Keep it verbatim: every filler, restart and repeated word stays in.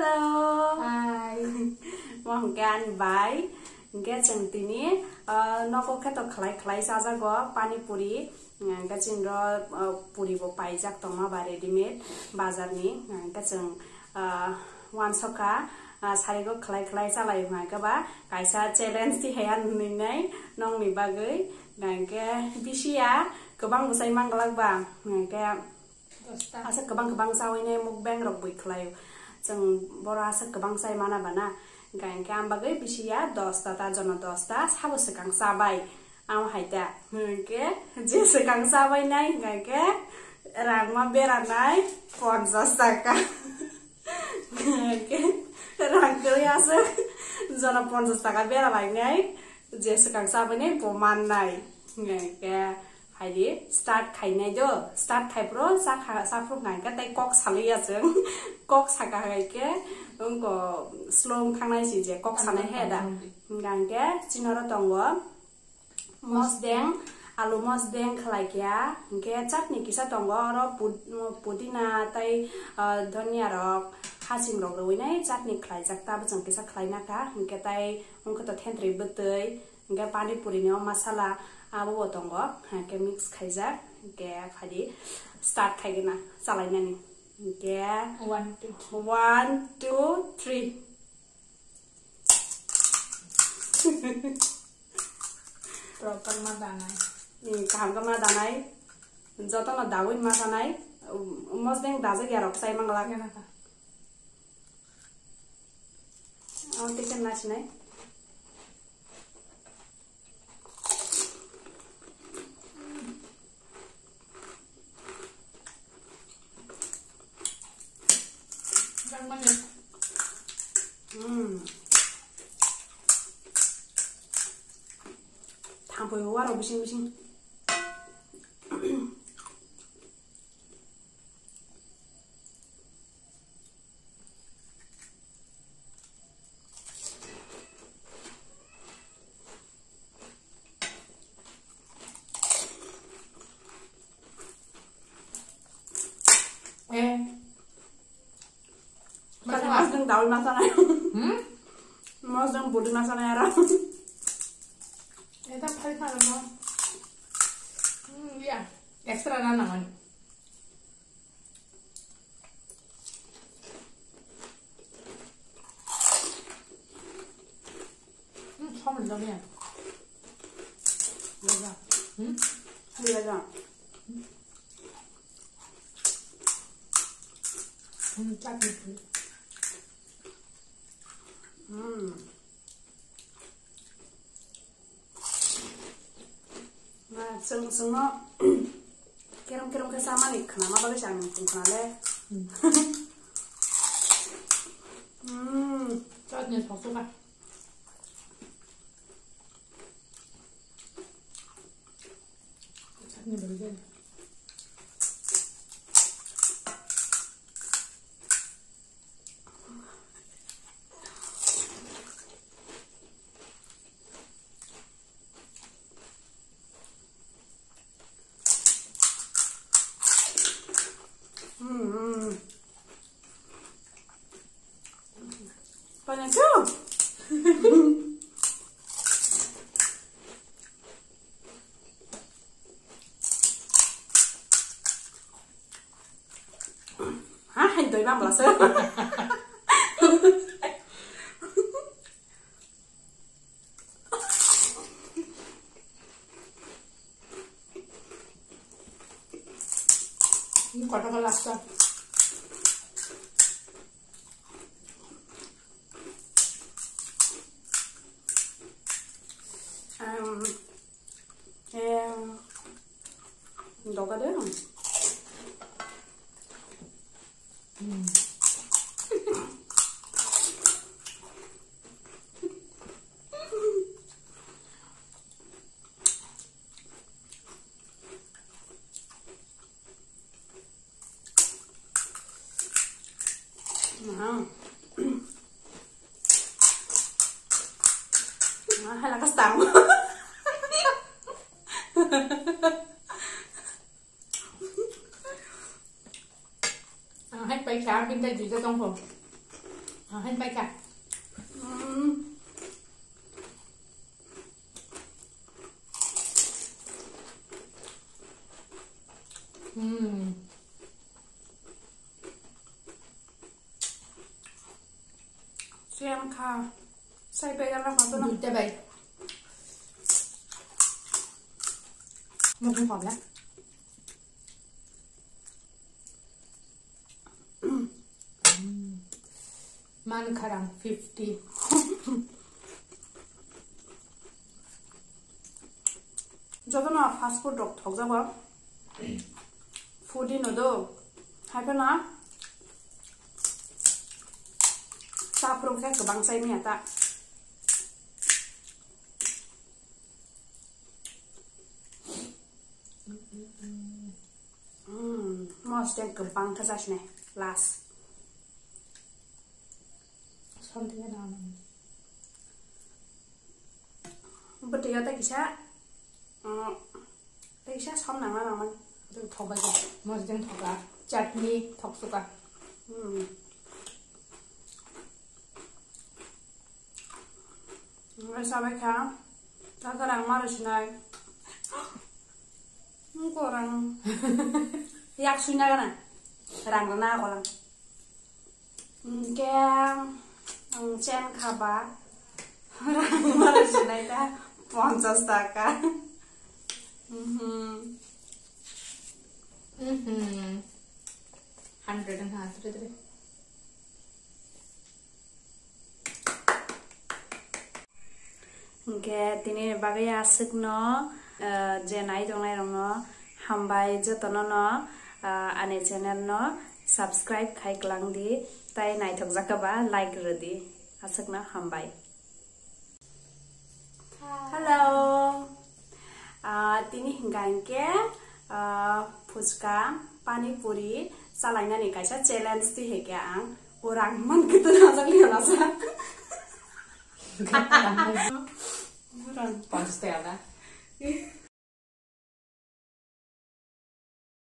Hello. Hi. Mo hwnkhe ani bai. Hwnkhe chwng tini, ah, nogo khe to khlai khlai chajago pani puri. Hwnkhe chini ro, ah, puri bo paijak tongma ba readymade bazar ni. Hwnkhe chwng, ah, wansokha, ah, sarigo khlai khlai chalai hwnkhe ba kaisa challenge ti haya nwnwi nai nongni bagwi. Hwnkhe bisi ya kwbang bwsai manglak ba. Hwnkhe Dosta. Aswk kwbang kwbang chawi nai mukbang rok bui khlaio. Chwng boro aswk kwbang chai mana bana. Hwnkha hwnkhe ang bagwi bisi ya dosta ta jono dosta sabo swkang chabai. Amo hai ta. Hwnkhe je swkang chabai nai hwnkha hwnkhe rang ma bera nai ponchas taka. Hwnkhe rang kwrwi aswk jono ponchas taka bera lai nai. Je swkang chabai nai bo man nai. Hwnkhe Phaidi, start khainai do, start khai phuru cha kha, cha phuru hwnkha hwnkhe tei kok salai ya chwng. Kok saka hai khe wngkha slow wng thangnai si je kok sanai he da. Hwnkha hwnkhe chini oro tongo mosdeng, alu mosdeng khlai kha, hwnkhe chutney kisa tongo oro pud-, pudina tei, ah, dhania rok, hasing rok rwui nai chutney khlaijak, tabuk chwng kisa khlai na kha, hwnkhe tei wngkha to thentwrwi bwtwi. Hwnkhe pani puri ni o masala abo bo tongo, hwnkhe mix khaijak, hwnkhe phaidi start khaigena chalainani. Hwnkhe one, two, one, two, three. Proper ma danai. Hmm, kaham khe ma danai. Jotono dawi ma sanai. Mosdeng dajak ya rok sai mangla. Gana ka. Ang tei khe nasinai. Hmm. Thangpui uaro bising bising. Eh. Masa mosdeng dawi masa nai. Hmm? Mosdeng budi masa nai aro. Eta phai phai no. Hmm, ya. Extra na nangan. Hmm, samul jamiya. Lega. Hmm? Lega. Hmm, chutney. Hmm. Na, chwng, chwngno kerong kerong khe chamani khwnama bagwi se ang tong khna le. Hmm. Chutney soksuka. Chutney bagwi. Hmm, hmm. Panya tu. Ha, hai doi bang belasa. Ini kotor last. Em, em, doga de. Hmm. Nah. Nah, hala kastam. Ang hai pai kha, bini tai duita tong kho. Ah, hai pai ka. Hmm. Hmm. Siang kha. Sai pai ka na kha to na. Duita bai. Mukung kha na. Man kharang fifty. Jotono fast food rok thokjago. Foodie no do. Hai phano cha phuru khe kwbang chai manya ta. Mm, mosdeng kwbang khe chasne last. Something else. Bwtwi o tei kisa, mm, tei kisa som nangna nangmani. Thokbai kha. Mosdeng thoka. Chutney thoksuka. Mm. Ngai sabai kha. Kaka rang maro sinai. Nungko rang. Yak suina gana. Rang rana kolang. Hingke ang chen khaba rang maro sinai ta ponchas taka. Mhm. Mhm. Hundred and hundred. Hingke tini bagwi aswkno, ah, je nai tongnai rokno hambai jotono no, ah, ani channel no subscribe khai kwlang di, tai naithok jakha ba like rwdi, aswkno hambai. Hello. Ah, tini hingka hingke, ah, phuchka, pani puri chalainani kaisa challenge ti heke ang. Orang man kitu na sa liya na sa. Orang. Pantas tela.